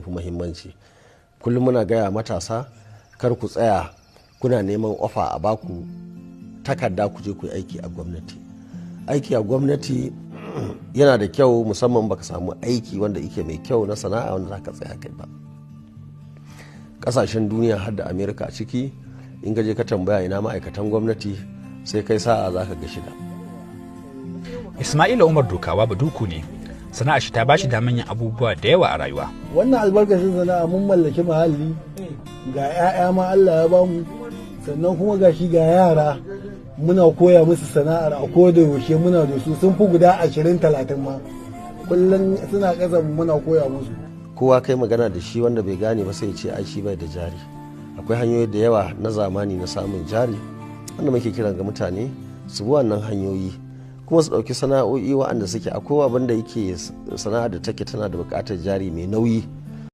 fi muhimmanci. Kullum muna gaya matasa, kar ku tsaya kuna neman ofa a baku takarda ku je ku yi aiki a gwamnati. Aiki a gwamnati yana da kyau, musamman baka samu aiki wanda yake mai kyau na sana'a wanda za ka tsaya kai ba. Kasashen duniya, har da Amerika a ciki, in ka je ka tambaya ina ma'aikatan gwamnati, sai kai sa'a za ka ga shida. Ismaila Umar Dukawa Baduku ne. Sana'ar shi ta bashi daman yin abubuwa da yawa a rayuwa. Wannan albarkacin sana'a mun mallaki muhalli, ga 'ya'ya ma Allah ya bamu, sannan kuma ga shi ga yara muna koya musu sana'ar. A koda yaushe muna da su, sun fi guda 20, 30 ma, kullum suna ƙasa muna koya musu. Kowa kai magana da shi wanda bai gane ba sai ya ce ai shi bai da jari. Akwai hanyoyi da yawa na zamani na samun jari wanda muke kiran ga mutane su bi wannan hanyoyi, kuma su ɗauki sana'o'i waɗanda suke akwai abin da yake sana'a da take tana da buƙatar jari mai nauyi.